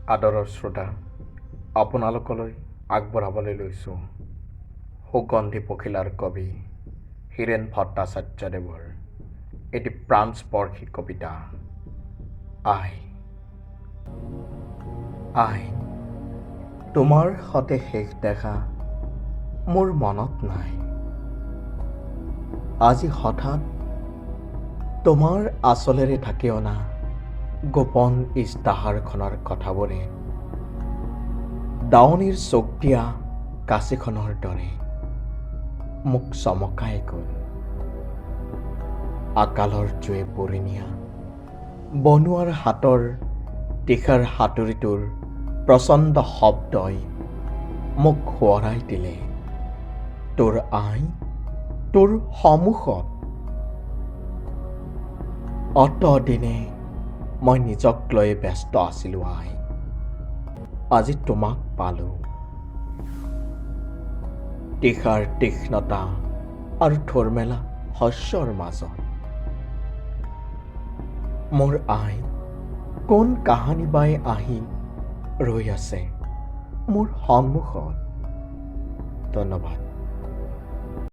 আদৰৰ শ্ৰোতা, আপোনালোকলৈ আগবঢ়াবলৈ লৈছোঁ সুগন্ধি পখিলাৰ কবি হীৰেণ ভট্টাচাৰ্যদেৱৰ এটি প্ৰাণস্পৰ্শী কবিতা, আই। আই, তোমাৰ সতে শেষ দেখা মোৰ মনত নাই। আজি হঠাৎ তোমাৰ আঁচলেৰে ঢাকি অনা গোপন ইস্তাহাৰখনৰ কথাবোৰে দাৱনীৰ চোক দিয়া কাঁচিখনৰ দৰে মোক চমকাই গ'ল। আকালৰ জুয়ে পুৰি নিয়া বনুৱাৰ হাতৰ তীখাৰ হাতুৰীটোৰ প্ৰচণ্ড শব্দই মোক সোঁৱৰাই দিলে তোৰ আই তোৰ সন্মুখত। অতদিনে মই নিজক লৈ ব্যস্ত আছিলো আই, আজি তোমাক পালো। তীখাৰ তীক্ষ্ণতা আৰু থোৰমেলা শস্যৰ মাজত মোৰ আই কোন কাহানিবাই আহি ৰৈ আছে মোৰ সন্মুখত। ধন্যবাদ।